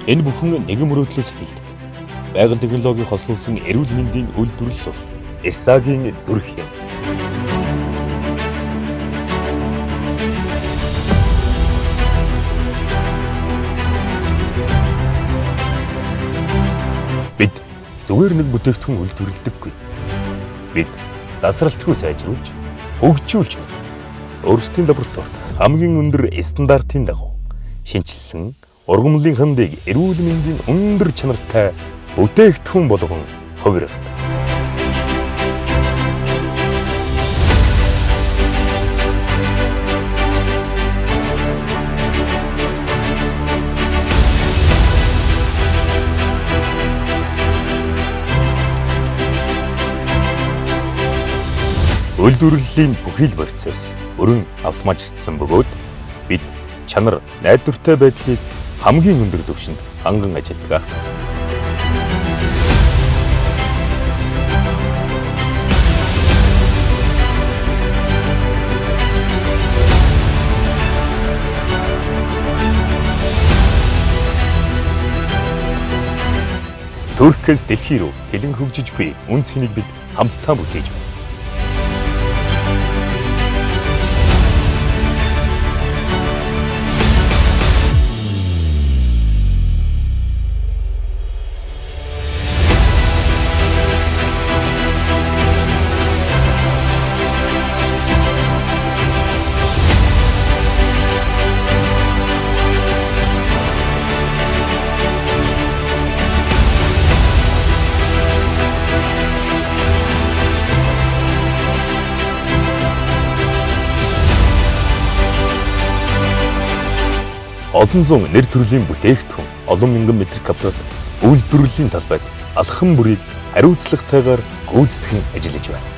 Энэ бүхэн нэгэн мөрөөдлөөс эхэлдэг. Байгаль технологийн хослуулсан эрүүл мэндийн үйлдвэрлэл бол Эрсагийн зүрх юм. Бид зүгээр нэг бүтээгдэхүүн үйлдвэрлэдэггүй. Бид дасралтгүй сайжруулж, хөгжүүлж байна. Өөрсдийн лабораторид хамгийн өндөр стандартын дагуу шинэчилсэн ургамлын хандыг эрүүл мэндийн өндөр чанартай бүтээгдэхүүн болгон хувиргадаг. Үйлдвэрлэлийн бүхий л процесс бүрэн автоматжуулсан бөгөөд бид чанар, найдвартай байдлыг хамгийн өндөр түвшинд ханган ажилладаг. Туркээс дэлхий рүү тэлэн хөгжиж буй үн цэнийг бид хамтдаа бүтээж байна. Олон зуун нэр төрлийн бүтээгдэхүүн, олон мянган метр квадрат үйлдвэрлэлийн талбайд алхам бүрийг хариуцлагатайгаар гүйцэтгэн ажиллаж байна.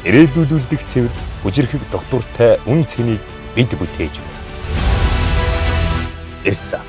Ирээдүйд үлдэх цэвэр хүчирхэг тогтвортой үн цэнийг бид бүтээж байна. Эрса.